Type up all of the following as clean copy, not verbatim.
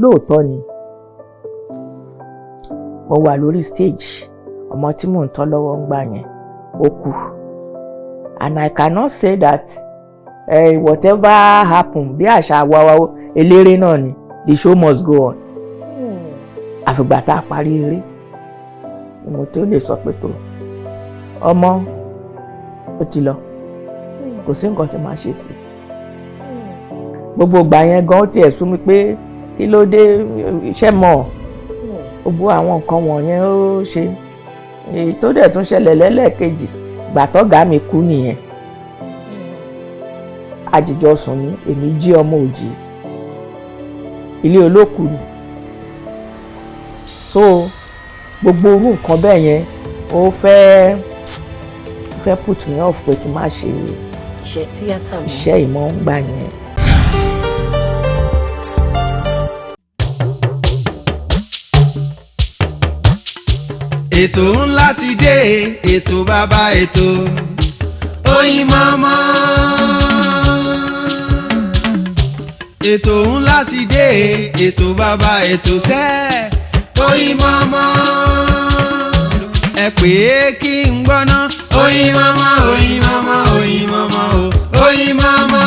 Lóòótọ́ ni mo wà lórí stage, ọmọ tí mò ń tọ́ lọ́wọ́ ń gbà yẹn ó kú, and I cannot say that whatever happen, bí àṣà wa eléré náà ni, the show must go on. Àfìgbà tá a parí eré ni mo tó lè sọ pé tó ọmọ ó ti lọ, kò sí nǹkan tí màá ṣe sí. Gbogbo ìgbà yẹn gan ó tiẹ̀ sú mi pé kí ló dé, iṣẹ́ mọ̀, gbogbo àwọn nǹkan wọ̀nyẹn ó ṣe. Èyí tó dẹ̀ tún ṣẹlẹ̀ lẹ́lẹ́kejì, gbà tọ́gàá mi kú nìyẹn. Àjìjọ sùn ní, èmi jí, ọmọ òjì, ilé olókùú ni. So gbogbo irú nǹkan bẹ́ẹ̀ yẹn ó fẹ́ put me off pé kí n má ṣe iṣẹ́ tíátà mọ́. Iṣẹ́ ìmọ̀ ń gbà yẹn. Ètò ńlá ti dé, ètò bàbá ètò, Oyinmomo. Ètò ńlá ti dé, ètò bàbá ètò sẹ́, Oyinmomo. Ẹ pè é kí n gbọ́ná, Oyinmomo, Oyinmomo, Oyinmomo o, Oyinmomo.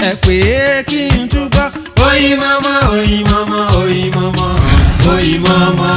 Ẹ pè é kí n túbọ̀, Oyinmomo, Oyinmomo, Oyinmomo, Oyinmomo.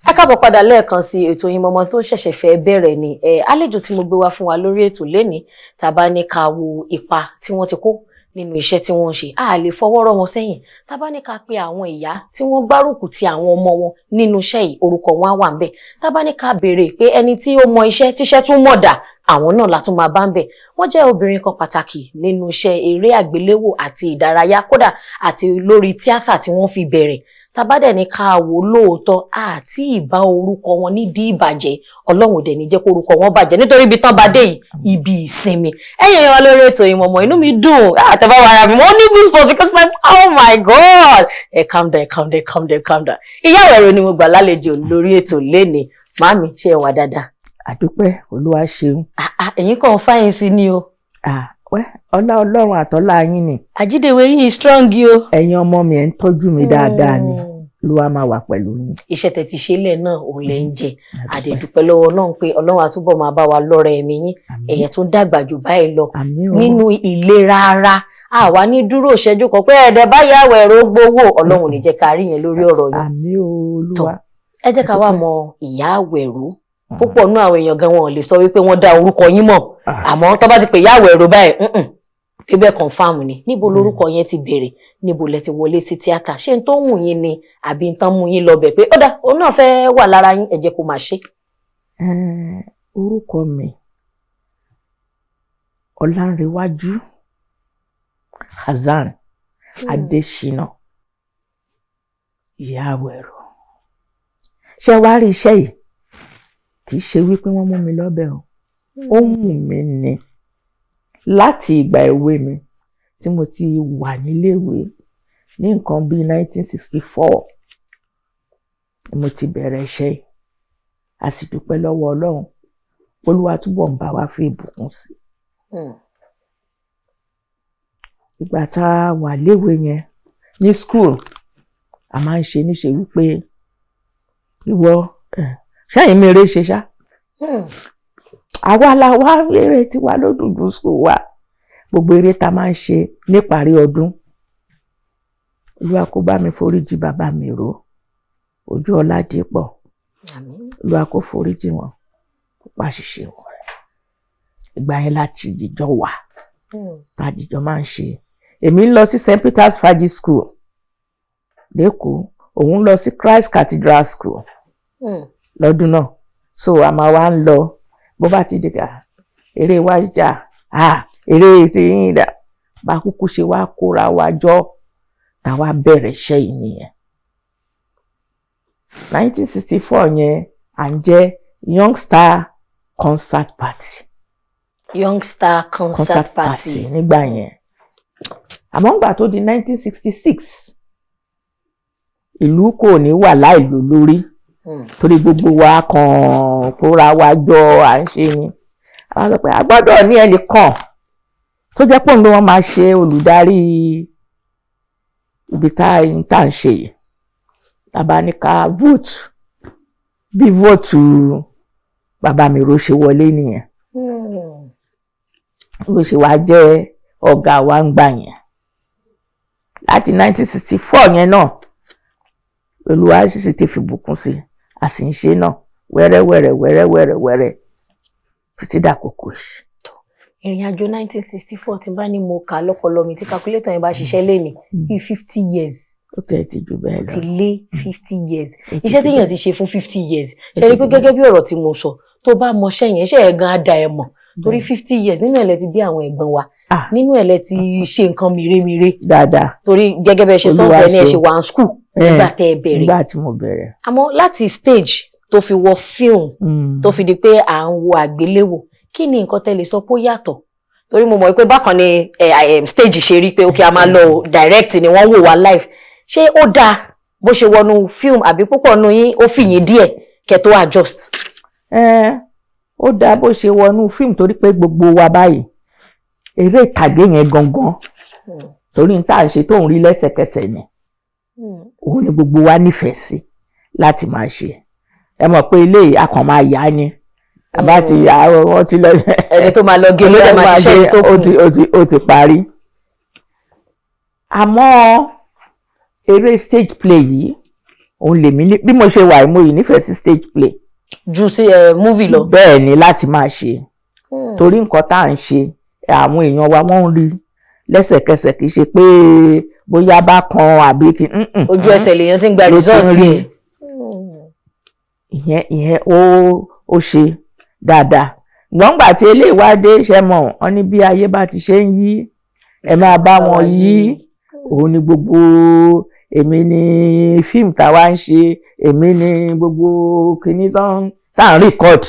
Ẹ káàbọ̀ padà lẹ́ẹ̀kan sí ètò Oyinmomo tó ṣẹ̀ṣẹ̀ fẹ́ bẹ̀rẹ̀ ni. Ẹ àlejò tí mo gbé wá fún wa lórí ètò lénìí, tàbá ní ká wo ipa tí wọ́n ti kó nínú iṣẹ́ tí wọ́n ń ṣe, a lè fọwọ́ rọ́ wọn sẹ́yìn. Tàbá ní ká pe àwọn ìyá tí wọ́n gbárùkù ti àwọn ọmọ wọn nínú iṣẹ́ yìí, orúkọ wọn á wà ńbẹ̀. Tàbá ní ká béèrè pé ẹni tí ó mọ iṣẹ́ tíṣẹ́ tún mọ̀ dà, àwọn náà la tún máa bá ń bẹ̀. Wọ́n jẹ́ obìnrin kan pàtàkì nínú iṣẹ́ eré àgbéléwò àti ìdárayá, kódà àti lórí tíátà tí wọ́n fi bẹ̀rẹ̀. Tàbá dẹ̀ ní ká wò lóòótọ́, àti ìbá orúkọ wọn nídìí ìbàjẹ́, Ọlọ́run dẹ̀ ní jẹ́ kó orúkọ wọn bàjẹ́, nítorí ibi tán bá dé yìí, ibi ìsinmi. Ẹ̀yin èèyàn wa lórí ètò Oyinmomo, inú mi dùn àtẹ̀bá wàrà mi, mo ní goosebumps because my, oh my God, ẹ calm down, calm down, calm down, calm down. Ìyá Àwẹ̀rò ni mo gbà lálejò lórí ètò lénìí. Màámi, ṣé ẹ wà dáadáa? Àdúpẹ́, Olúwa ṣeun. Ẹ̀yin kàn fáyín sí ni o. Ọlá Ọlọ́run àtọ́lá yín ni. Àjídèwé yìí strong o. Ẹ̀yin ọmọ mi, ẹ̀ ń tọ́jú mi dáadáa ni. Olúwa máa wà pẹ̀lú yín. Iṣẹ́ tẹ́ ti ṣe lẹ̀ náà òun lẹ̀ ń jẹ. Àdèdúpẹ́ lọ́wọ́ Ọlọ́run pé Ọlọ́run àtúbọ̀ máa bá wa lọ́rẹ̀ ẹ̀mí yín, ẹ̀yẹ tó ń dàgbà jù báyìí lọ nínú ìlera ara. Àwa ní dúró ìṣẹ́jú kan pé ẹ̀ẹ́dẹ̀ báyà Àwẹ̀rò gbowó, Ọlọ́run ò ní jẹ́ ká rí yẹn lórí ọ̀rọ̀ yín. Àmín o, Olúwa. Ẹ jẹ́ ká wá mọ ìyá Àwẹ̀rò. Púpọ̀ nú àwọn èèyàn gan wọn ò lè sọ wípé wọ́n dá orúkọ yín mọ̀, àmọ́ tó bá ti pè ìyá Àwẹ̀rò báyìí, débẹ̀ confam ni. Níbo lorúkọ yẹn ti bẹ̀rẹ̀? Níbo lẹ ti wọlé sí tíátà? Ṣé n tó wù yín ni àbí n tán mú yín lọ bẹ̀ pé ó dà, òun náà fẹ́ wà lára yín, ẹ jẹ́ kó máa ṣe? Orúkọ mi Ọlánrewájú Hasan Adésínà, Ìyá Àwẹ̀rò. Ṣé wàá rí iṣẹ́ yìí, kì í ṣe wípé wọ́n mú mi lọ́bẹ̀ o. Ó wù mí ni láti ìgbà èwe mi tí mo ti wà níléèwé ní nǹkan bíi 1964 mo ti bẹ̀rẹ̀ iṣẹ́ yìí. A sì dúpẹ́ lọ́wọ́ Ọlọ́run, Olúwa túbọ̀ ń bá wa fi ìbùkún sí. Ìgbà tá a wà léwe yẹn ní school, a máa ń ṣe níṣe wípé ìwọ ṣẹ́yìn mi eré ṣe ṣá. Àwa la wá eré tiwa lódùdú school wa. Gbogbo eré tá a máa ń ṣe níparí ọdún, Olúwa kó bá mi foríjì bàbá mi rò ojú ọlá dípọ̀, Olúwa kó foríjì wọn, kó pa àṣìṣe wọn rẹ́. Ìgbà yẹn láti jíjọ wà tá a jíjọ máa ń ṣe. Èmi ń lọ sí St Peter's Fàájì School lẹ́kọ̀ọ́, òun lọ sí Christ Cathedral School lọ́dún náà. So a máa wá ń lọ, bó bá ti dìgbà eré wa jà, eré ṣe yín dà, bá kúkú ṣe wá kóra wa jọ táwa bẹ̀rẹ̀ iṣẹ́ yìí nìyẹn. 1964 yẹn, à ń jẹ́ Young Star Concert Party. Young Star Concert Party. Nígbà yẹn. Àmọ́ ńgbà tó di 1966, ìlú kò ní wà láìlú lórí, torí gbogbo wa kàn kóra wa jọ à ń ṣe ni àwọn sọ pé a gbọ́dọ̀ ní ẹnìkan Tó jẹ́ pé òun ló wọ́n máa ṣe olùdarí ibi tá à ń ṣe yìí. Bàbá ní ká vote, bí vote bàbá mi ro ṣe wọlé nìyẹn, bó ṣe wá jẹ́ ọ̀gá wa ń gbà yẹn láti 1964 yẹn náà. Olúwa sì ti fìbùkún sí, a sì ń ṣe náà wẹ́rẹ́wẹ́rẹ́ wẹ́rẹ́wẹ́rẹ́ wẹ́rẹ́ títí dàkókò yìí. Ìrìn àjò 1964, tí n bá ní mo kà á lọ́pọlọ mi, tí calculator yẹn bá ṣiṣẹ́ lénìí, bíi 50 years. Ó tẹ̀ ti jù bẹ́ẹ̀ lọ. Ti lé 50 years. Ó ti Iṣẹ́ jù téèyàn bẹ́ẹ̀. ti ṣe fún 50 years, ṣe rí i pé gẹ́gẹ́ bí ọ̀rọ̀ tí mo sọ, tó bá mọṣẹ́ yẹn, iṣẹ́ yẹn gan á da ẹ mọ̀, torí 50 years nínú ẹ̀ lẹ ti bí àwọn ẹ̀gbọ́n wa, nínú ẹ̀ lẹ ti ṣe nǹkan mèremère. Dáadáa. Torí gẹ́gẹ́ bẹ́ẹ̀ ṣe Olúwa sọ́ọ̀sì ẹ̀ ní ẹ ṣe. ṣe wà ní school nígbà tẹ́ ẹ bẹ̀rẹ̀. Nígbà tí mo bẹ̀rẹ̀. Àmọ́ láti stage tó fi wọ film, tó fi di pé à ń wo àgbéléwò, kí ni nǹkan tẹ́ lè sọ pé ó yàtọ̀? Torí mo mọ̀ pé bákan ni stage ṣe rí pé ok, a máa lọ direct ni, wọ́n wò wá live. Ṣé ó dáa bó ṣe wọnú film, àbí púpọ̀ nù yín ó fìyín díẹ̀ kẹ́ tó adjust? Ẹ ó dáa bó ṣe wọnú fíìmù, torí pé gbogbo wa báyìí, eré ìtàgé yẹn gangan, torí n tá à ń ṣe tó ń rí lẹ́sẹ̀kẹsẹ̀ ni, òun ni gbogbo wa nífẹ̀ẹ́ sí láti máa ṣe. Ẹ mọ̀ pé ilé yìí, a kàn máa yá ni, àbá ti yà wọ́n ti lọ. Ẹni tó máa lọ gé ló dẹ̀ máa ṣiṣẹ́ tó ó kù. ti ó ti parí. Àmọ́ eré stage play yìí, òun lèmi ní bí mo ṣe wà yìí, mo yìí nífẹ̀ẹ́ sí stage play ju sí movie lọ. Bẹ́ẹ̀ ni, láti máa ṣe, torí nǹkan tá à ń ṣe, àwọn èèyàn wa wọ́n ń rí lẹ́sẹ̀kẹsẹ̀. Kì í ṣe pé bóyá bá kan àbí kí Ojú ẹsẹ̀ lèèyàn ti ń gba ló ti ń result rí. ẹ̀. Ìyẹn ó ṣe dáadáa. Gbọ̀ngbà tí eléyìí wá dé, ṣe mọ̀ wọ́n ní bí ayé bá ti ṣe ń yí, ẹ máa bá wọn yí. Òun ni gbogbo èmi ni fíìmù táwa ń ṣe, èmi ni gbogbo kinní tán tá à ń record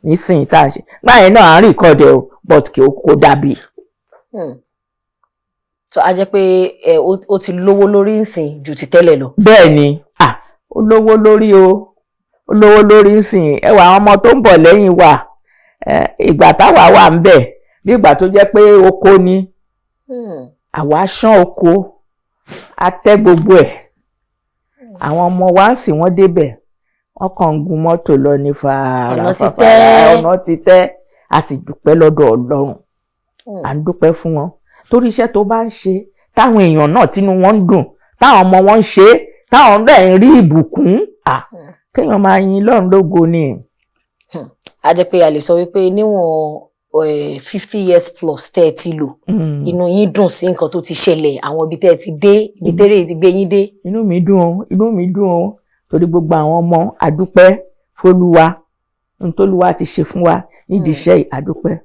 nísìnyí tá à ń ṣe báyìí náà, à ń record ẹ o, but kì í kó dàbí. So a jẹ́ pé ẹ ó ti lówó lórí nsìn ju ti tẹ́lẹ̀ lọ. Bẹ́ẹ̀ ni, ah, ó lówó lórí o, ó lówó lórí nsìn. Ẹ wà àwọn ọmọ tó ń bọ̀ lẹ́yìn wa, ìgbà táwa wà ń bẹ̀, bí ìgbà tó jẹ́ pé oko ni àwa ṣán oko, a tẹ́ gbogbo ẹ̀. Àwọn ọmọ wa ń sìn, wọ́n débẹ̀, wọ́n kàn ń gun mọ́tò lọ ní fàárà. Ọ̀nà ti fàárà. tẹ́. Ọ̀nà ti tẹ́, a sì dúpẹ́ lọ́dọ̀ Ọlọ́run. À ń dúpẹ́ fún wọn, torí iṣẹ́ tó bá ń ṣe, táwọn èèyàn náà tínú wọn ń dùn, táwọn ọmọ wọn ń ṣe é, táwọn bẹ́ẹ̀ ń rí ìbùkún, kéèyàn máa yin Ọlọ́run lógo ni. A jẹ́ pé a lè sọ wípé níwọ̀n 50 years plus tẹ́ ẹ ti lò, inú yín dùn sí nǹkan tó ti ṣẹlẹ̀, àwọn ibi tẹ́ ẹ ti dé, ibi tẹ́rẹ̀ ti gbé yín dé. Inú mi dùn o, inú mi dùn o, torí gbogbo àwọn ọmọ, àdúpẹ́ f'Olúwa nt'Olúwa ti ṣe fún wa nídìí iṣẹ́ yìí, àdúpẹ́.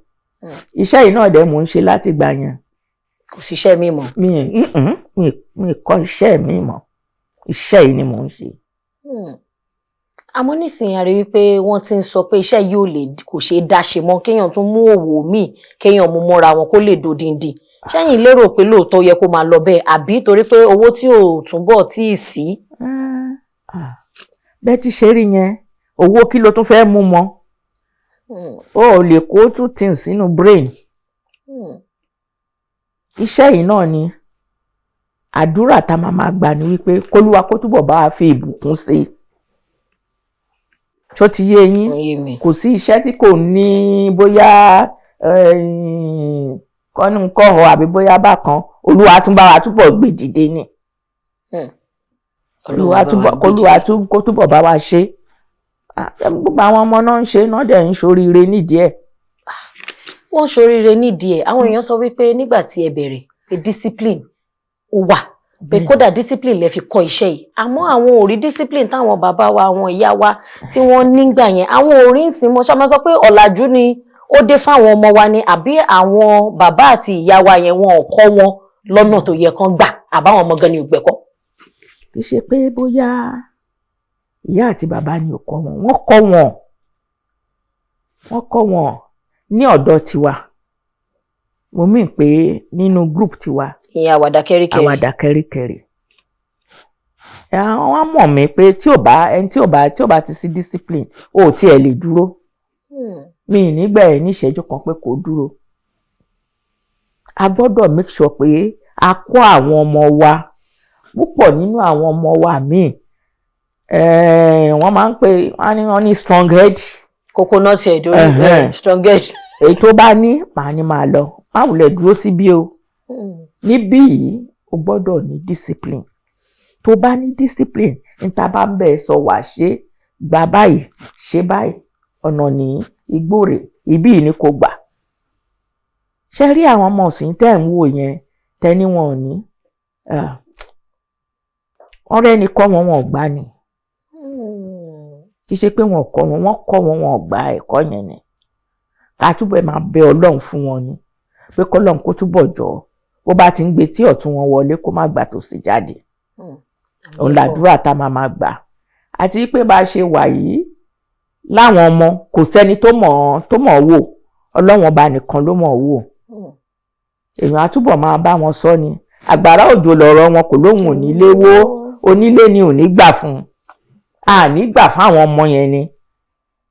Iṣẹ́ yìí náà dẹ̀ mò ń ṣe láti gbà yẹn. Kò síṣẹ́ mi mọ́. Mi mi kọ́ iṣẹ́ mi mọ́, iṣẹ́ yìí ni mò ń ṣe. Àmọ́ nísìnyí, a rí wípé wọ́n ti ń sọ pé iṣẹ́ yìí ò lè, kò ṣeé dá ṣe mọ́, kéèyàn tún mú òwò míì, kéèyàn mú mọ́ra wọn kó lè dòdìndì. Ṣẹ́yìn lérò pé lóòótọ́ yẹ kó máa lọ bẹ́ẹ̀, àbí torí pé owó tí ò túbọ̀ tí ì sí? Bẹ́ẹ̀ ti ṣe rí yẹn, owó kí ló tún fẹ́ mú mọ́? O ò lè kó two things sínú brain. Iṣẹ́ yìí náà ni àdúrà tá a máa máa gbà ní wípé kólúwa kó túbọ̀ bá wa fi ìbùkún sí i. Ṣó ti yé yín? Ó yé mi. Kò sí iṣẹ́ tí kò ní bóyá kọ́nù kọ́họ àbí bóyá bákan. Olúwa tún bá wa túbọ̀ gbé dìde ni. Olúwa túbọ̀, kólúwa kó túbọ̀ bá wa ṣe. Gbogbo àwọn ọmọ náà ń ṣe náà dẹ̀ ń ṣoríire nídìí ẹ̀. Wọ́n ṣoríire nídìí ẹ̀. Àwọn èèyàn sọ wípé nígbà tí ẹ bẹ̀rẹ̀ pé discipline ó wà, pé kódà discipline lẹ fi kọ́ iṣẹ́ yìí, àmọ́ àwọn ò rí discipline táwọn bàbá wa, àwọn ìyá wa tí wọ́n nígbà yẹn, àwọn ò rí nsìn mọ́. Ṣá máa sọ pé ọ̀làjú ni ó dé fáwọn ọmọ wa ni, àbí àwọn bàbá àti ìyá wa yẹn, wọn ò kọ́ wọn lọ́nà tó yẹ kán gbà, àbáwọn ọmọ gan ni ò gbẹ̀kọ́? Kì í ṣe pé bóyá ìyá àti bàbá ni ò kọ́ wọn. Wọ́n kọ́ wọn, wọ́n kọ́ wọn ní ọ̀dọ̀ tiwa. Mo mí pé nínú group tiwa. Ìyẹn Àwàdà Kẹ́ríkẹ́rí. Àwàdà Kẹ́ríkẹ́rí. Wọ́n mọ̀ mí pé tí ò bá ẹni tí ò bá ti sí discipline, ó tiẹ̀ lè dúró. Mi ì nígbà ẹ̀ ní ìṣẹ́jú kan pé kò dúró. A gbọ́dọ̀ make sure pé a kọ́ àwọn ọmọ wa. Púpọ̀ nínú àwọn ọmọ wa míì, wọ́n máa ń pè wọ́n ní, wọ́n ní strong head. Coconut head orí. Strongest. Èyí tó bá ní màá ní máa lọ, má wulẹ̀ dúró síbí o. Níbí yìí, o gbọ́dọ̀ ní discipline. Tó bá ní discipline, níta bá ń bẹ̀ sọ, wà ṣe gbà báyìí, ṣe báyìí, ọ̀nà ní igbó rè, ibí yìí ni kò gbà. Ṣe rí àwọn ọmọ ọ̀sìn tẹ́ ń wò yẹn, tẹ́ ní wọn ò ní, wọ́n rẹ́ni kọ́ wọn, wọn ò gbà ni. Kì í ṣe pé wọn ò kọ́ wọn, wọ́n kọ́ wọn, wọn ò gbà ẹ̀kọ́ yẹn ni. Ká túbọ̀ máa bẹ Ọlọ́run fún wọn ni pé kọ́lọ́run kó túbọ̀ jọ, bó bá ti ń gbé tí ọ̀tún wọn wọlé, kó má gbà tòsì jáde. Òun làdúrà tá a máa máa gbà. Àti pé bá a ṣe wà yìí láwọn ọmọ, kò sẹ́ni tó mọ̀ ọ́ wò, Ọlọ́run Ọba nìkan ló mọ̀ ọ́ wò. Èèyàn á túbọ̀ máa bá wọn sọ ni. Àgbàrá òjò lọ̀rọ̀ wọn, kò lóhùn ò ní lé wó, onílé ni ò ní gbà fún un. A ní gbà fáwọn ọmọ yẹn ni.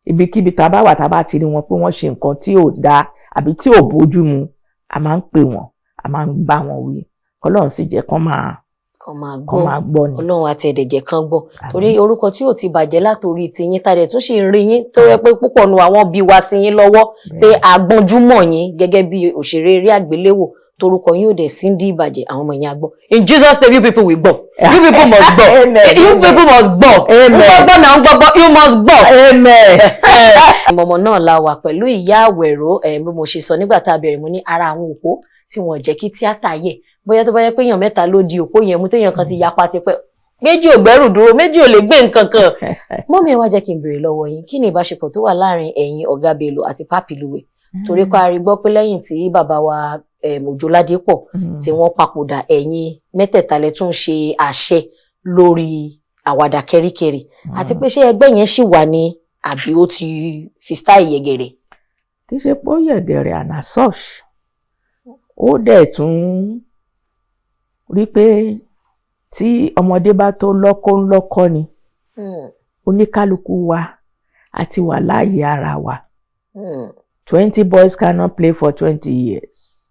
Ibikíbi tá a bá wà, tá a bá ti rí wọn pé wọ́n ṣe nǹkan tí ò dáa àbí tí ò bójú mu, a máa ń pè wọ́n, a máa ń bá wọn wí. Ọlọ́run sì jẹ́ kán máa kàn máa kán gbọ́. Máa gbọ́ ni. Ọlọ́run àti ẹ̀dẹ̀jẹ̀ kan gbọ́. Àmín. Torí orúkọ tí ò ti bàjẹ́ látòrí tiyín, tá a dẹ̀ tún sì ń rí yín, tó yẹ pé púpọ̀ nu àwọn bí wa sí yín lọ́wọ́ pé agbọ́njúmọ̀ yín gẹ́gẹ́ bí òṣèré eré àgbéléwò, torúkọ yín ò dẹ̀ sí ní ìbàjẹ́, àwọn ọmọ yẹn á gbọ́. In Jesus' name, you people will gbọ́. You people must gbọ́. Amen. You people must gbọ́. Amen. Ń gbọ́ náà, ń gbọ́, you must gbọ́. Amen. Mọ̀mọ́ náà la wà pẹ̀lú ìyá Àwẹ̀rọ. Ẹ̀ bí mo ṣe sọ nígbà tá a bẹ̀rẹ̀, mo ní ara àwọn òpó tí wọ́n jẹ́ kí tíátà yẹ̀, bóyá tó bá yẹ pé èèyàn mẹ́ta ló di òpó yẹn mú, téèyàn kan ti yapa tipẹ́, méjì ò gbẹ́rù dúró, méjì ò lè gbé nǹkan kan. Mummy, ẹ wá jẹ́ kí n béèrè lọ́wọ́ yín, kí ni ìbáṣepọ̀ tó wà láàrin ẹ̀yin, Ọ̀gá Bello àti Papi Luwe? Torí pé a rí gbọ́ pé lẹ́yìn tí bàbá wa Òjó Ládépọ̀ tí wọ́n papòdà, ẹ̀yin mẹ́tẹ̀ẹ̀ta lẹ tún ṣe àṣẹ lórí Àwàdà Kẹ́ríkẹ́rí. Àti pé ṣé ẹgbẹ́ yẹn ṣì wà ní, àbí ó ti fi style yẹgẹrẹ? Kì í ṣe pé ó yẹ̀gẹ̀rẹ̀ and as such, ó dẹ̀ tún rí pé tí ọmọdé bá tó lọ́kọ́ ń lọ́kọ́ ni. Oníkálukú wa àti wà láàyè ara wa. 20 boys cannot play for 20 years.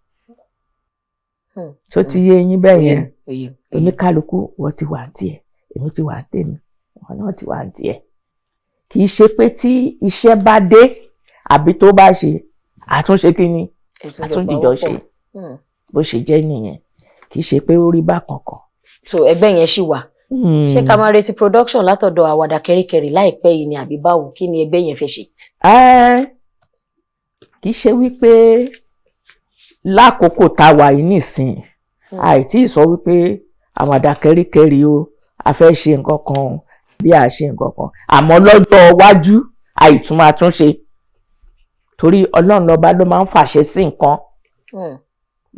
Tó ti yé yín bẹ́ẹ̀ yẹn? Oye. Oníkálukú, wọ́n ti wà ní tiẹ̀, èmi ti wà ní tèmi, wọn náà ti wà ní tiẹ̀. Kì í ṣe pé tí iṣẹ́ bá dé àbí tó bá ṣe àtúnṣe, kí ni àtúndìjọ ṣe. Bó ṣe jẹ́ nìyẹn, kì í ṣe pé ó rí bákan kan. So ẹgbẹ́ yẹn ṣì wà. Ṣé ká máa retí production látọ̀dọ̀ Àwàdà Kẹ́ríkẹ́rí láìpẹ́ yìí ni, àbí báwo? Kí ni ẹgbẹ́ yẹn fẹ́ ṣe? Kì í ṣe wípé lákòókò tá a wà yìí nísìn, àìtí sọ wípé Àwàdà Kẹ́ríkẹ́rí o, a fẹ́ ṣe nǹkan kan bí a ṣe nǹkan kan, àmọ́ lọ́jọ́ iwájú àìtún máa tún ṣe, torí Ọlọ́run lọ́ba ló máa ń fàṣẹ sí nǹkan.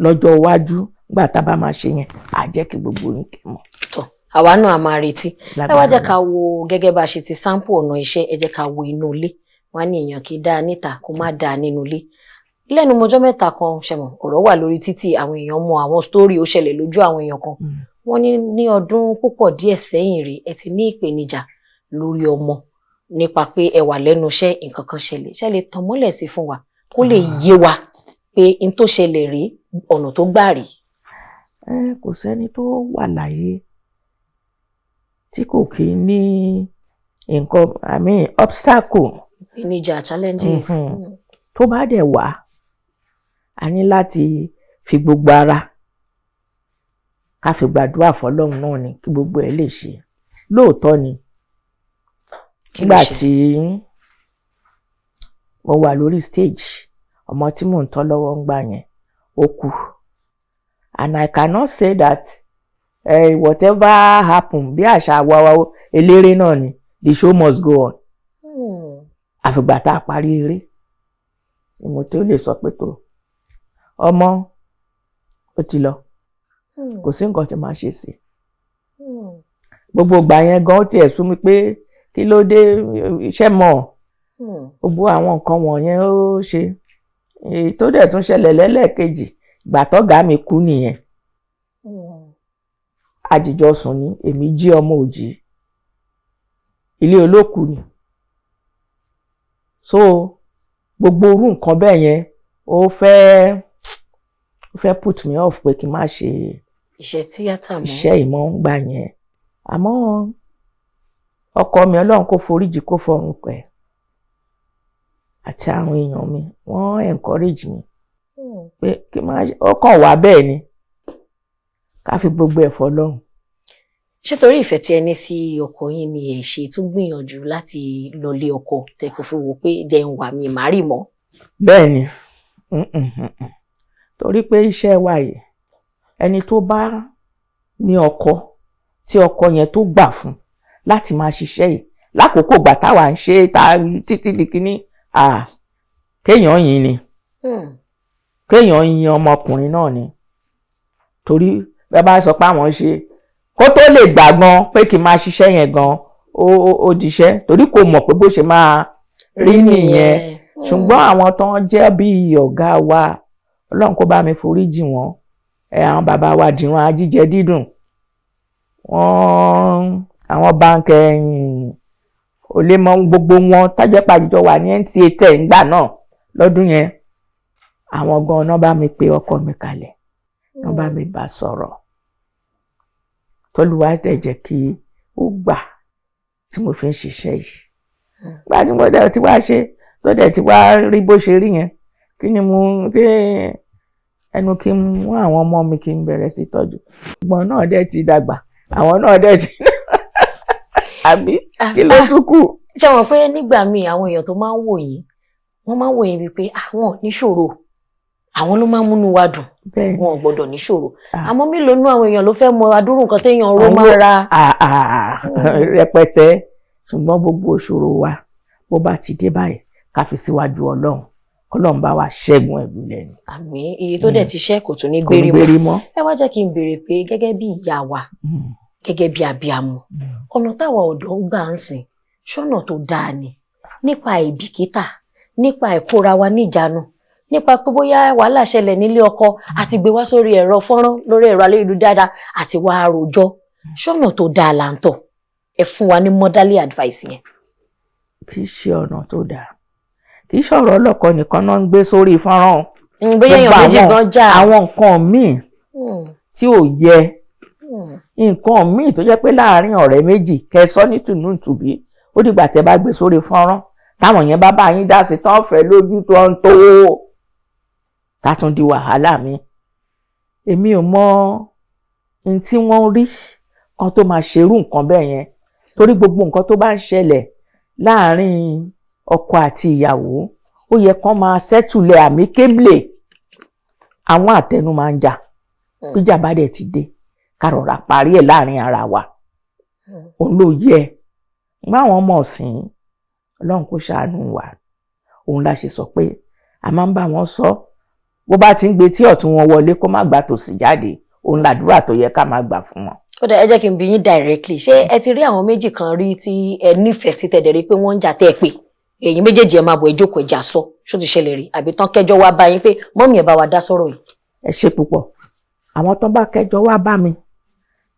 Lọ́jọ́ iwájú, nígbà tá a bá máa ṣe yẹn, á jẹ́ kí gbogbo yín kẹ́ mọ̀. Tọ́, àwa náà a máa retí. Ẹ wá jẹ́ ká wo, gẹ́gẹ́ bá a ṣe ti sample ọ̀nà iṣẹ́, ẹ jẹ́ ká wo inú ilé. Wọ́n á ní èèyàn kì í dáa níta kó má dáa nínú ilé. Lẹ́nu mọ́jọ́ mẹ́ta kan, ṣẹ̀mọ̀ ọ̀rọ̀ wà lórí títì, àwọn èèyàn mọ àwọn story ó ṣẹlẹ̀ lójú àwọn èèyàn kan. Wọ́n ní ní ọdún púpọ̀ díẹ̀ sẹ́yìn rí, ẹ ti ní ìpèníjà lórí ọmọ nípa pé ẹ wà lẹ́nu iṣẹ́, nǹkan kan ṣẹlẹ̀. Ṣé lè tàn mọ́lẹ̀ sí fún wa kó lè yé wa pé n tó ṣẹlẹ̀ rí, ọ̀nà tó gbà rí? Ẹ kò sẹ́ni tó wà láyé tí kò kí ní nǹkan, I mean, obstacle. Ìpèníjà, challenges. Tó bá dẹ̀ wá, a ní láti fi gbogbo ara ká fi gbàdúrà fọ́lọ́run náà ni kí gbogbo ẹ̀ lè ṣe. Lóòótọ́ ni. Kí ló Nígbà ṣe? tí mo wà lórí stage, ọmọ tí mò ń tọ́ lọ́wọ́ ń gbà yẹn, ó kú, and I cannot say that whatever happen, bí àṣà wa eléré náà ni, the show must go on. Àfìgbà tá a parí eré ni mo tó lè sọ pé tó ọmọ ó ti lọ. Kò sí nǹkan tí màá ṣe sí. Gbogbo ìgbà yẹn gan, ó tiẹ̀ sú mi pé kí ló dé, iṣẹ́ mọ̀. Gbogbo àwọn nǹkan wọ̀nyẹn ó ṣe. Èyí tó dẹ̀ tún ṣẹlẹ̀ lẹ́lẹ́kejì, ìgbà tọ́gàá mi kú nìyẹn. Àjìjọ sùn ní, èmi jí, ọmọ òjì, ilé olókùú ni. So gbogbo orú nǹkan bẹ́ẹ̀ yẹn, ó fẹ́ Ó fẹ́ put me off pé kí n má ṣe iṣẹ́ tíátà mọ́. Iṣẹ́ ìmọ̀ ń gbà yẹn. Àmọ́ ọkọ mi, Ọlọ́run kó foríjì, kó fọ̀run pẹ́, àti àwọn èèyàn mi, wọ́n encourage mi pé kí n má ṣe. Ó kàn wá bẹ́ẹ̀ ni, ká fi gbogbo ẹ̀ fọlọ́run. Ṣé torí ìfẹ́ tí ẹ ní sí ọkọ yín ni ẹ ṣe tún gbìyànjú láti lọlé ọkọ, tẹ kò fi wò pé jẹ́ ń wà mí má rì mọ́? Bẹ́ẹ̀ ni. Torí pé iṣẹ́ wa yìí, ẹni tó bá ní ọkọ, tí ọkọ yẹn tó gbà fún láti máa ṣiṣẹ́ yìí lákòókò ìgbà táwa ń ṣe é, tá títí di kínní, kéèyàn yìn ni, kéèyàn yin ọmọkùnrin náà ni. Torí bẹ́ẹ̀ bá sọ pé àwọn ṣe kó tó lè gbà gan pé kí n máa ṣiṣẹ́ yẹn gan, ó diṣẹ́, torí kò mọ̀ pé bó ṣe máa rí nìyẹn. Ṣùgbọ́n àwọn tó ń jẹ́ bíi ọ̀gá wa, Ọlọ́run kó bá mi foríjì wọ́n, ẹ àwọn bàbá wa Dìran Ajíjẹ Dídùn, wọ́n, àwọn báńkì ò lè mọ gbogbo wọn tájẹ́ pàjọ wà ní NTA 10 ńgbà náà lọ́dún yẹn. Àwọn gan-an náà bá mi pe ọkọ mi kalẹ̀, náà bá mi bá sọ̀rọ̀, tọ́lúwa dẹ̀ jẹ́ kí ó gbà tí mo fi ń ṣiṣẹ́ yìí. Gbà tí mo dẹ̀ ti wá ṣe, tó dẹ̀ ti wá rí bó ṣe rí yẹn, kí ni mo kí ẹnu kí n mú àwọn ọmọ mi, kí n bẹ̀rẹ̀ sí tọ́jú. Ọgbọ́n náà dẹ̀ ti dàgbà, àwọn náà dẹ̀ ti àbí kí ló tún kù? Ṣé wọn pé nígbà míì, àwọn èèyàn tó máa ń wò yín, wọ́n máa ń wò yín wípé àwọn ò níṣòro, àwọn ló máa ń múnú wa dùn, wọn ò gbọ́dọ̀ níṣòro. Àmọ́ mélòó nú àwọn èèyàn ló fẹ́ mọ adúrú nǹkan téèyàn ró máa ra? Rẹpẹtẹ. Ṣùgbọ́n gbogbo ìṣòro wa, bó bá ti dé báyìí, ká fi síwájú Ọlọ́run, kọ́lọ́run bá wa ṣẹ́gun ẹ̀gbìnlẹ̀ ni. Àmín. Iye tó dẹ̀ ti ṣẹ́ kò tún ní kò ní gbérí mọ́. Gbérí mọ́. Ẹ wá jẹ́ kí n béèrè pé gẹ́gẹ́ bí ìyá wa, gẹ́gẹ́ bí abiyamọ, ọ̀nà táwa ọ̀dọ́ ń gbà ń sìn ṣọ́nà tó dáa ni, nípa àìbìkítà, nípa ìkóra wa níjàánu, nípa pé bóyá wàhálà ṣẹlẹ̀ nílé ọkọ, àti gbé wá sórí ẹ̀rọ fọ́nrán, lórí ẹ̀rọ ayélujára, àti wá àròjọ, ṣọ́nà tó dáa là ń tọ̀? Ẹ fún wa ní motherly advice yẹn. Kì í ṣe ọ̀nà tó dáa. Kì í ṣọ̀rọ̀ ọlọ́kọ nìkan náà ń gbé sórí fọ́nrán. Bóyá èèyàn Gbogbo méjì gan jà. Àwọn nǹkan míì tí ò yẹ, nǹkan míì tó jẹ́ pé láàárín ọ̀rẹ́ méjì kẹsọ́ ní tùnúntùbí, ó dìgbà tẹ́ bá gbé sórí fọ́nrán, táwọn yẹn bá bá yín dá sí tán, fẹ́ lójú tó ń tó tá tún di wàhálà mi. Èmi ò mọ ohun tí wọ́n rí kan tó máa ṣerú nǹkan bẹ́ẹ̀ yẹn, torí gbogbo nǹkan tó bá ń ṣẹlẹ̀ láàárín ọkọ àti ìyàwó, ó yẹ kán máa settle amicably. Àwọn àtẹnu máa ń jà. Bíjà bá dẹ̀ ti dé, ká rọra parí ẹ̀ láàrin ara wa. Òun ló yẹ. Má àwọn ọmọ ọ̀sìn, Ọlọ́run kó ṣàánú wa. Òun la ṣe sọ pé a máa ń bá wọn sọ, bó bá ti ń gbé tí ọ̀tún wọn wọlé, kó má gbà tòsì jáde. Òun làdúrà tó yẹ ká máa gbà fún wọn. Ó dà, ẹ jẹ́ kí n bi yín directly: ṣé ẹ ti rí àwọn méjì kan rí tí ẹ nífẹ̀ẹ́ sí, tẹ̀dẹ̀ rí pé wọ́n ń jà, tẹ́ ẹ pé èyí méjèèjì, ẹ máa bọ̀, ẹ jókòó, ẹ jà sọ? Ṣó ti ṣẹlẹ̀ rí, àbí tán kẹjọ́ wá bá yín pé mummy, ẹ bá wa dá sọ̀rọ̀ yìí? Ẹ ṣe púpọ̀. Àwọn tó bá kẹjọ wá bá mi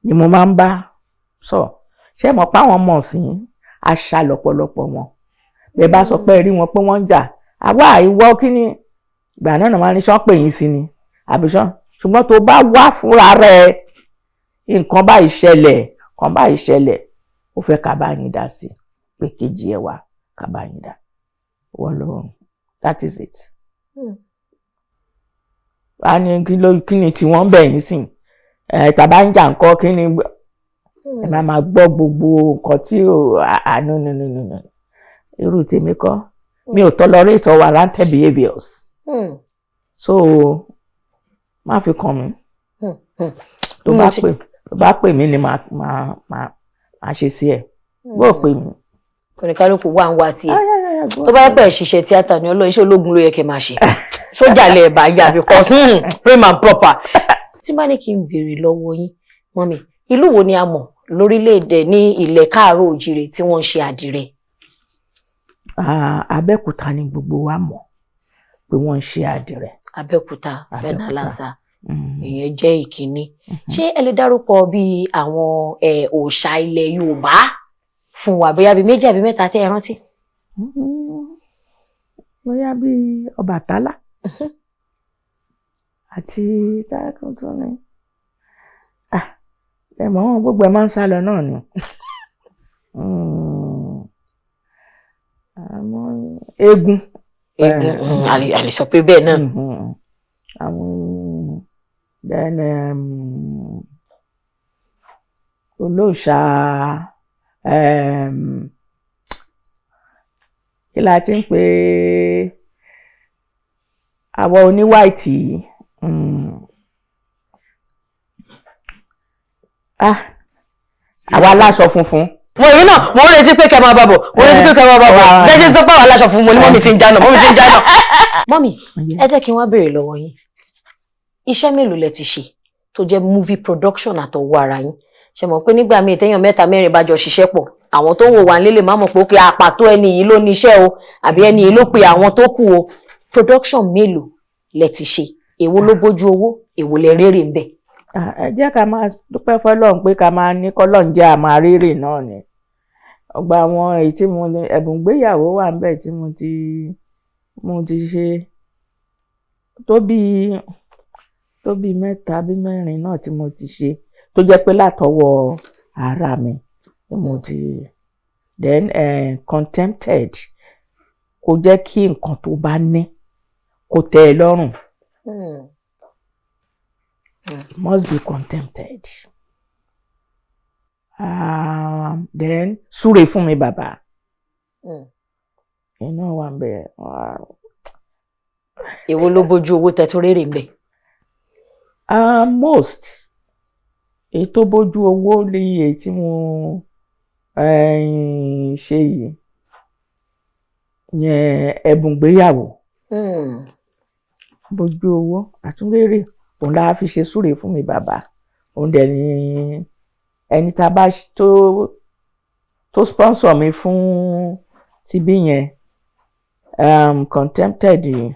ni mo máa ń bá sọ. Ṣé mọ̀ pé àwọn ọmọ ọ̀sìn, àṣà lọ́pọ̀lọpọ̀ wọn, bẹ́ẹ̀ bá sọ pé ẹ rí wọn pé wọ́n ń jà, àwa ìwọ kí ni ìgbà náà máa ní sọ́n pè yín sí ni àbí sọ́n. Ṣùgbọ́n tó bá wá fúnra rẹ̀, nǹkan báyìí ṣẹlẹ̀, nǹkan báyìí ṣẹlẹ̀, ó fẹ́ ká bá yín dá sí, pé kejì ẹ wá ká bá yín dá wọ́n ló, that is it. Wá ní kí ló, kí ni tí wọ́n ń bẹ̀ yín sìn ẹ̀, tàbá ń jà ńkọ́, kí ni ẹ máa máa gbọ́ gbogbo nǹkan tí ò à? No, no, no, no, no, irú tèmi kọ́. Mi ò tolerate unwarranted behaviours. So má fi kàn mí. Tó bá pè, tó bá pè mí ni màá ṣe sí ẹ. Bó pè mí. Oníkálukú wà ń wá tiẹ̀. Tó bá yẹ pé ṣiṣẹ́ tíátà ni, Ọlọ́run, iṣẹ́ ológun ló yẹ kẹ́ máa ṣe, sójà lè bá yà, because prim and proper. Tí bá ní kí n béèrè lọ́wọ́ yín, mummy, ìlú wo ni a mọ̀ lórílẹ̀‐èdè ní ilẹ̀ káàárọ̀ òjìrè tí wọ́n ń ṣe àdìrẹ? Abẹ́òkúta ni gbogbo wa mọ̀ pé wọ́n ń ṣe àdìrẹ. Abẹ́òkúta, fẹ́nàlásà, ìyẹn jẹ́ ìkíní. Ṣé ẹ lè dárúkọ bíi àwọn òòṣà ilẹ̀ Yorùbá fún wa, bóyá bíi méjì àbí mẹ́ta tẹ́ ẹ rántí? Bóyá bíi Ọbàtálá. Àti tákùntún ni. Ah, ẹ mọ̀ wọn, gbogbo ẹ̀ máa ń sá lọ náà ni. Àmọ́ eégún. Eégún, a lè sọ pé bẹ́ẹ̀ náà. Àwọn then olóòṣà, kí la ti ń pè àwọ̀ oníwáìtì yìí? Ah, àwa aláṣọ funfun. Mo èmi náà mo ń retí pé kẹ́ máa bá bọ̀, mo ń retí pé kẹ́ máa bá bọ̀. Bẹ́ẹ̀ ṣe ń sọ pé àwọn aláṣọ funfun, mo ní mummy ti ń jáná, mummy ti ń jáná. Mummy, ẹ jẹ́ kí n wá béèrè lọ́wọ́ yín, iṣẹ́ mélòó lẹ ti ṣe tó jẹ́ movie production àtọwọ́ ara yín? Ṣe mọ̀ pé nígbà míì, téèyàn mẹ́ta mẹ́rin bá jọ ṣiṣẹ́ pọ̀, àwọn tó ń wò wá nílé má mọ̀ pé ó kí àpàtó ẹni yìí ló ní iṣẹ́ o, àbí ẹni yìí ló pe àwọn tó kù o. Production mélòó lẹ ti ṣe? Èwo ló bójú owó? Èwo lẹ rérè ń bẹ̀? Ah, ẹ jẹ́ ká máa dúpẹ́ fọlọ́run pé ká máa ní kọ́lọ́run jẹ́ àmà rírì náà ni. Ọgbà àwọn èyí tí mo ní, ẹ̀bùn gbéyàwó wà ń bẹ̀ tí mo ti ṣe tó bí mẹ́ta bí mẹ́rin náà tí mo ti ṣe, tó jẹ́ pé látọwọ́ ara mi ni mo ti. Then contented, kò jẹ́ kí nǹkan tó bá ní kó tẹ́ ẹ lọ́rùn, must be contented. Then súre fún mi bàbá, iná wà ń bẹ̀. Èwo ló bójú owó tẹ tó rérè ń bẹ̀? Most èyí tó bójú owó ní èyí tí mo ṣe yìí yẹn, ẹ̀bùn gbéyàwó bójú owó àtúnrérè. Òun la fi ṣe súre fún mi bàbá. Òun dẹ̀ ni ẹni tá a bá tó sponsor mi fún tibí yẹn. Contented yìí,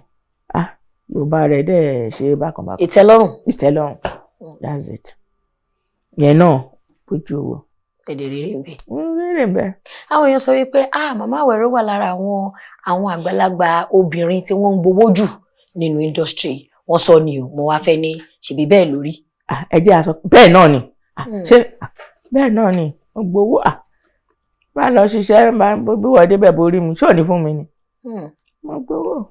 ah, Yorùbá rẹ̀ dẹ̀ ṣe bákan bákan. Ìtẹ́lọ́rùn. Ìtẹ́lọ́rùn, that's it. Yẹn náà bójú owó. Èdè rérè ń bẹ̀. Rérè ń bẹ̀. Àwọn èèyàn sọ wípé, ah, màmá Àwẹ̀ró wà lára àwọn àgbàlagbà obìnrin tí wọ́n ń gbowó jù nínú industry. Wọ́n sọ ni o, mo wá fẹ́ ní ṣèbí bẹ́ẹ̀ lórí? Ah, ẹ jẹ́ àsọ bẹ́ẹ̀ náà ni. Ah, ṣé, ah, bẹ́ẹ̀ náà ni ó gbowó. Ah, bá lọ ṣiṣẹ́, máa bí wọ́n débẹ̀ borí mi, ṣé ò ní fún mi ni? Mo gbowó.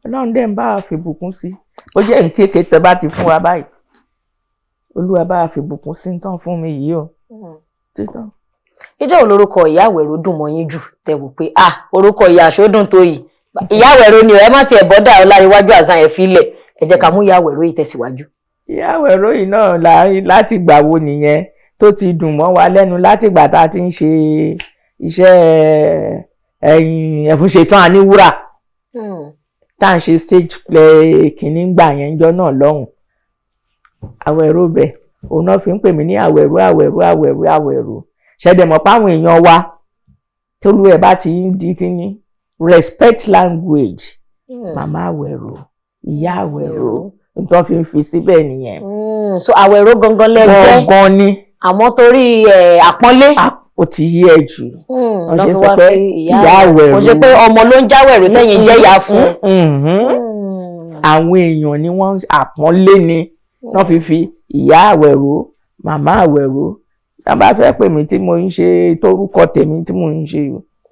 Ọlọ́run dẹ̀ ń bá wa fi bùkún sí. Ó jẹ́ nkéke tẹ bá ti fún wa báyìí, Olúwa bá wa fi bùkún sí tán fún mi yìí o, títàn. Ìjọ́ wo lorúkọ ìyá Àwẹ̀ró dùn mọ́ yín jù, tẹ́ wò pé, ah, orúkọ ìyá àṣọdùn tó yìí, ìyá Àwẹ̀ró ni o? Ẹ má tiẹ̀ bọ́dà Ọláríwájú àzán, ẹ̀ filẹ̀, ẹ jẹ́ ká mú ìyá Àwẹ̀ró yìí tẹ̀síwájú. Ìyá Àwẹ̀ró yìí náà láti gbà wo nìyẹn tó ti dùn mọ́ wa lẹ́nu, láti ìgbà tá a ti ń ṣe iṣẹ́ ẹ̀yìn Ẹ̀fúnṣetán Aníwúrà, tá à ń ṣe stage play kìíní gbà yẹn jọ náà lọ́hùn. Àwẹ̀ró bẹ̀, òun náà fi ń pè mí ní Àwẹ̀ró, Àwẹ̀ró, Àwẹ̀ró, Àwẹ̀ró. Ṣẹ̀dẹ̀ mọ̀ páwọn èèyàn wa, tólú ẹ̀ bá ti ń di kíní, respect language, màmá Àwẹ̀ró, ìyá Àwẹ̀ró, nítorí fi ń fi síbẹ̀ nìyẹn. So Àwẹ̀ró gangan lẹ jẹ́? Gangan ni. Àmọ́ torí àpọ́nlé. Ó ti yí ẹ jù. Wọ́n lọ́ ṣe fi sọ wá pé fi ìyá Àwẹ̀ró. Kò ṣe pé ọmọ ló ń jáwẹ̀ró tẹ́yìn jẹ́ ìyá fún. Àwọn èèyàn ni wọ́n, àpọ́nlé ni wọ́n fi ìyá Àwẹ̀ró, màmá Àwẹ̀ró. Tá bá fẹ́ pè mí tí mo ń ṣe torúkọ tèmi tí mo ń ṣe,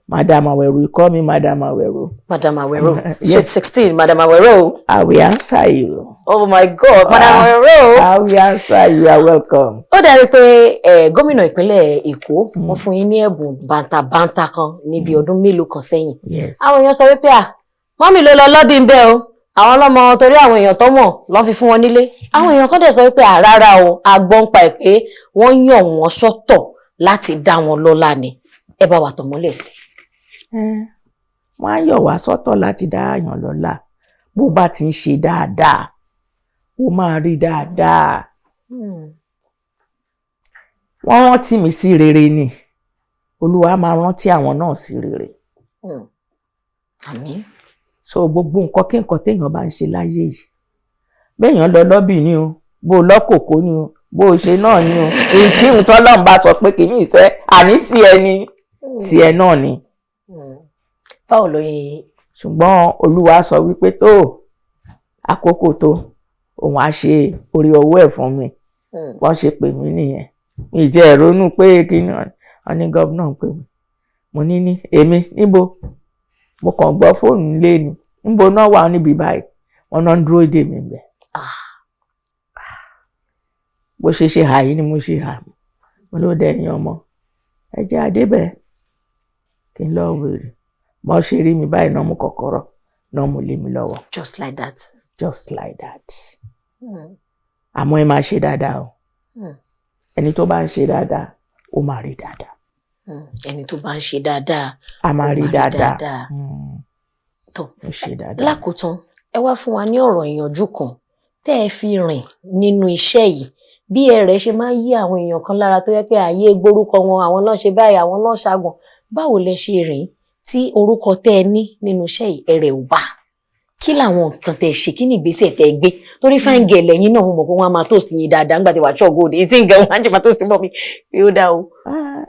Madam Àwẹ̀ró, ikọ́ mi, Madam Àwẹ̀ró. Madam Àwẹ̀ró. Yes. Sweet 16, Madam Àwẹ̀ró. I will answer you. Oh my God, Madam Àwẹ̀ró. I will answer you. You are welcome. Ó dàbí pé gómìnà ìpínlẹ̀ Èkó, wọ́n fún yín ní ẹ̀bùn bàǹtàbàǹtà kan níbi ọdún mélòó kan sẹ́yìn. Yes. Àwọn èèyàn sọ wípé, à, mummy ló lọ lọ́bì ń bẹ́ o, àwọn ọlọ́mọ, torí àwọn èèyàn tó mọ̀ lọ́n fi fún wọn nílé. Àwọn èèyàn kan dẹ̀ sọ wípé, à, rárá o, a gbọ́ ń pa ẹ̀ pé wọ́n yàn wọ́n sọ́tọ̀ láti dá wọn lọ́lá ni. Ẹ bá wa tàn mọ́lẹ̀ sí. Wọ́n á yọ̀ wá sọ́tọ̀ láti dá àyàn lọ́lá. Bó bá ti ń ṣe dáadáa, ó máa rí dáadáa. Wọ́n rántí mi sí rere ni. Olúwa máa rántí àwọn náà sí rere. Àmín. So gbogbo nǹkan kí nǹkan téèyàn bá ń ṣe láyé yìí, béèyàn lọ lọ́bì ni o, bó o lọ́kòkó ni o, bó o ṣe náà ni o, èyí tí ìhun tọ́lọ́run bá sọ pé kìíní ìṣẹ́ àní tiẹ̀ ni, tiẹ̀ náà ni. Báwo ló yẹ? Ṣùgbọ́n Olúwa sọ wípé tó àkókò tó Òun á ṣe orí ọwọ́ ẹ̀ fún mi. Wọ́n ṣe pè mí nìyẹn. Mi ì jẹ́ ronú pé kí ni wọ́n ní gómìnà ń pè mí. Mo ní èmi níbo? Mo kàn gbọ́ fóònù lé ni. Níbo náà wà níbi báyìí? Wọ́n náà ń dúró dè mí bẹ́ẹ̀. Bó ṣe ṣe hà yìí ni mo ṣe hà. Mo ló dẹ̀ yín ọmọ, ẹ jẹ́ adébẹ̀ kí n lọ wèrè. Mo ṣe rí mi báyìí náà, mú kọ́kọ́rọ́ náà, mú lé mi lọ́wọ́. Just like that. Just like that. Àmọ́ ẹ máa ṣe dáadáa o. Ẹni tó bá ń ṣe dáadáa, ó máa rí dáadáa. Ẹni tó bá ń ṣe dáadáa, a máa ó rí máa rí dáadáa. dáadáa. Tó. Ó ṣe dáadáa. Lákòótán, ẹ wá fún wa ní ọ̀rọ̀ ìyànjú kan tẹ́ ẹ fi rìn nínú iṣẹ́ yìí, bí ẹrẹ̀ ṣe máa ń yí àwọn èèyàn kan lára, tó yẹ pé ààyè gbórúkọ wọn, àwọn náà ṣe báyìí, àwọn náà ṣàgùn. Báwo lẹ ṣe rìn tí orúkọ tẹ́ ẹ ní nínú iṣẹ́ yìí ẹrẹ̀ ò bá? Kí làwọn nǹkan tẹ́ ẹ ṣe? Kí ni ìgbésẹ̀ tẹ́ ẹ gbé? Torí fine girl lẹ́yìn náà, mo mọ̀ pé wọ́n á máa toast yín dáadáa nígbà tí wàá ṣọ́ọ̀gù òde ìsìn nǹkan, wọ́n á jẹ́ máa toast mọ́ mi yóò dá o. Ah,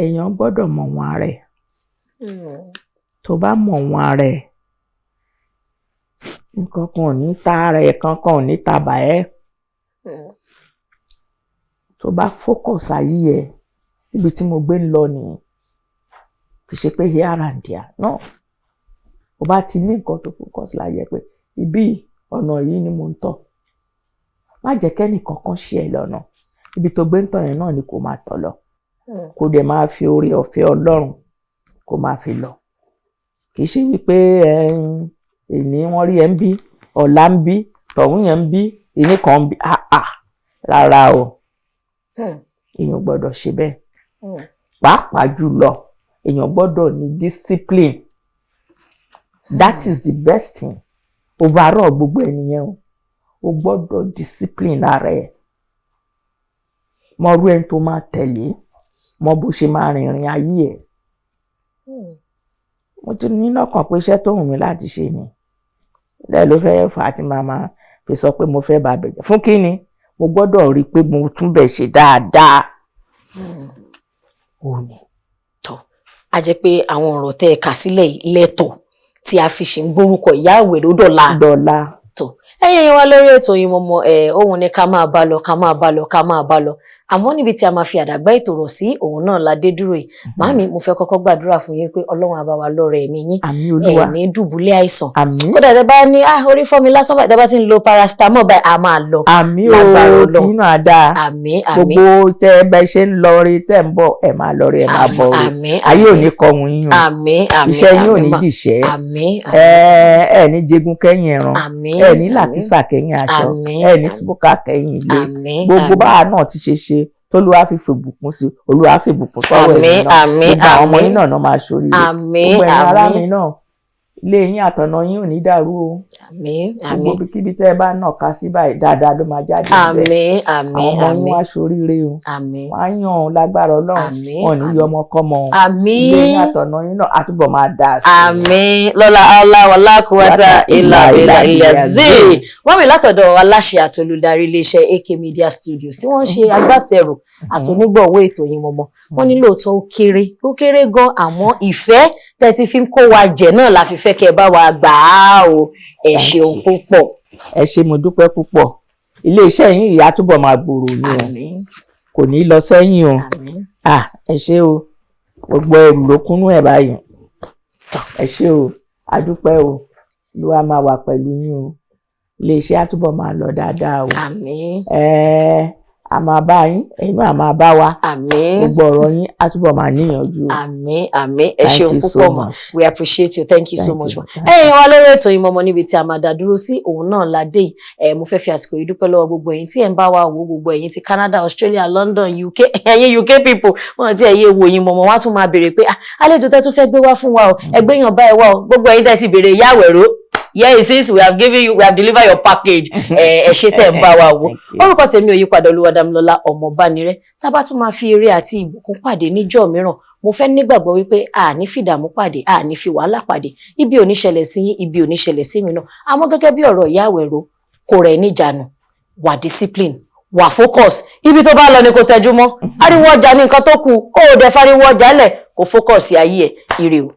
èèyàn gbọ́dọ̀ mọ̀ wọn ara ẹ̀. Tó bá mọ̀ wọn ara ẹ̀, nǹkan kan ò ní ta ara ẹ̀, kankan ò ní ta bà ẹ́. Tó bá focus ayé ẹ̀, ibi tí mo gbé ń lọ nìyẹn. Kì í ṣe pé here and there no. O bá ti ní nǹkan tó focus láyé ẹ pé ibi ọ̀nà yìí ni mo ń tọ̀, má jẹ́ kẹ́nì kankan ṣe ẹ lọ́nà. Ibi tó gbé ń tọ̀ yẹn náà ni kò máa tọ̀ lọ. Kó dẹ̀ máa fi oore ọ̀fẹ́ Ọlọ́run kó máa fi lọ. Kì í ṣe wípé èní wọ́n rí ẹ ń bí, ọ̀la ń bí, tọ̀hún yẹn ń bí, ìní kan ń bí. Ah ah, rárá o. Èèyàn gbọ́dọ̀ ṣe bẹ́ẹ̀. Pàápàá jùlọ, èèyàn gbọ́dọ̀ ní discipline. That is the best thing overall. Gbogbo ènìyàn o, o gbọ́dọ̀ discipline ara ẹ̀, mọ irú ẹni tó máa tẹ̀lé, mọ bó ṣe máa rìnrìn ayé ẹ̀. Mo ti ní lọ́kàn pé iṣẹ́ tó wù mí láti ṣe ni lẹ́ẹ̀ ló fẹ́ fà á tí màá máa fi sọ pé mo fẹ́ bá bẹ̀jẹ̀ fún kí ni. Mo gbọ́dọ̀ rí i pé mo tún bẹ̀ ṣe dáadáa. Ó ní. Tọ́, a jẹ́ pé àwọn ọ̀rọ̀ tẹ́ ẹ kà sílẹ̀ yìí lẹ́tọ̀ tí a fi ṣe ń gbórúkọ ìyá àwèrò dọ̀la. Dọ̀la. Tó, ẹ̀yin ẹ̀yin wa lórí ètò yìí, mọ̀mọ́ ẹ̀, òun ni ká máa bá lọ, ká máa bá lọ, ká máa bá lọ. Àmọ́ níbi tí a máa fi àdàgbà ètò rọ̀ sí, òun náà la dé dúró yìí. Màámi, mo fẹ́ kọ́kọ́ gbàdúrà fún yín pé Ọlọ́run á bá wa lọ́rẹ̀ ẹ̀mí yín. Àmín. Ẹ̀ Olúwa. ní dùbúlẹ̀ àìsàn. Àmín. Kódà tẹ bá ní ah, orí fọ́ mi lásán báyìí, tẹ bá ti ń lo paracetamol báyìí, a máa lọ. Àmín o. Lágbára Ọlọ́run. Tí náà dáa. Àmín, àmín. Gbogbo tẹ ẹ bẹ ṣe ń lọ rí, tẹ ń bọ̀, ẹ máa lọ rí, ẹ máa bọ̀ rí. Àmín. Ayé ò ní kọhun yín o. Àmín, àmín. Iṣẹ́ yín ò Àmín ní mà. dìṣẹ́. Àmín. Ẹ ẹ ní jẹgun kẹ́yìn ẹran. Àmín. Ẹ ní làkísà kẹ́yìn aṣọ. Àmín. Ẹ ní síbùkà kẹ́yìn ilé. Àmín. Gbogbo Àmín. báwa náà ti ṣe ṣe tólúwa fi fìbùkún sí, Olúwa fìbùkún sọ́wọ́ Àmín. ẹ̀yin náà. Àmín. Gbogbo àwọn ọmọ Àmín. yín náà náà máa ṣoríire. Àmín. Gbogbo ẹ̀yin ará Àmín. mi náà, ilé yín àtọ̀nà yín ò ní dàrú o. Àmín. Gbogbo Àmín. ibikíbi tẹ́ ẹ bá nà ká sí báyìí, dáadáa ló máa jáde níbẹ̀. Àmín, àmín. Àwọn ọmọ yín Àmín. wá ṣoríire o. Àmín. Wọ́n á yàn ọ́ lágbára Ọlọ́run. Àmín. Wọn ò ní yọ ọmọ kọ́mọ o. Àmín. Ilé yín àtọ̀nà yín náà á túbọ̀ máa dáa sí i. Àmín. Lọ́la aláwọ̀lá kúwátà ilà ilà ilà zee. Wọ́n mi látọ̀dọ̀ aláṣẹ àti olùdarí iléeṣẹ́ AK Media Studios tí wọ́n ń ṣe agbátẹrù àti onígbọ̀wọ́ ètò yìí mọ̀mọ́, wọ́n ní lóòótọ́ ó kéré, ó kéré gan, àmọ́ ìfẹ́ tẹ́ ti fi ń kó wa jẹ náà la fi fẹ́ kẹ́ ẹ bá wa gbà á o. Ẹ Thank ṣeun you. púpọ̀. Ẹ ṣé, mo dúpẹ́ púpọ̀. Iléeṣẹ́ yín ìyá túbọ̀ máa gbòòrò ni o. Àmín. Kò ní lọ sẹ́yìn o. Àmín. Ah, ẹ ṣé o. Gbogbo ẹrù ló kúnú ẹ̀ báyìí. Ẹ ṣé o, a dúpẹ́ o. Olúwa máa wà pẹ̀lú yín o. Iléeṣẹ́ á túbọ̀ máa lọ dáadáa o. Àmín. Ẹ a máa bá yín, ẹ̀yin náà a máa bá wa. Àmín. Gbogbo ọ̀rọ̀ yín á túbọ̀ máa níyànjú o. Àmín, àmín. Ẹ ṣeun Thank you so púpọ̀ mọ́. much. We appreciate you. Thank you so Thank much you. ma. Ẹ̀yin wa lórí ètò Oyinmomo, níbi tí a máa dá dúró sí, òun náà la dé yìí. Ẹ mo fẹ́ fi àsìkò yìí dúpẹ́ lọ́wọ́ gbogbo ẹ̀yin tí ẹ̀ ń bá wa wò, gbogbo ẹ̀yin ti Canada, Australia, London, UK. Ẹ̀yin UK people, wọn ti ẹ̀yẹ wò Oyinmomo, wọ́n á tún máa béèrè pé ah, àlejò tẹ́ tún fẹ́ gbé wá fún wa o, ẹgbẹ́ yàn báyìí wá o. Gbogbo ẹ̀yin tẹ́ ti béèrè ìyá àwẹ̀rọ, yeah, since we have given you, we have delivered your package. Ẹ ṣé tẹ́ ń bá wa wò. Thank you. Orúkọ tèmi ò yípadà, Olúwadámilọ́lá Ọmọbánirẹ́. Tá a bá tún máa fi eré àti ìbùkún pàdé níjọ́ mìíràn, mo fẹ́ nígbàgbọ́ wípé a ní fìdààmú pàdé, a ní fi wàhálà pàdé. Ibi ò ní ṣẹlẹ̀ sí yín, ibi ò ní ṣẹlẹ̀ sí mi náà. Àmọ́ gẹ́gẹ́ bí ọ̀rọ̀ ìyá àwẹ̀rọ, kò rẹ̀ níjànú, wà discipline, wà focus. Ibi tó bá lọ ni kò tẹjú mọ́. Ariwo ọjà ní nǹkan tó kù ó dẹ̀ fariwo ọjà lẹ̀, kò focus ayé ẹ̀. Ire o.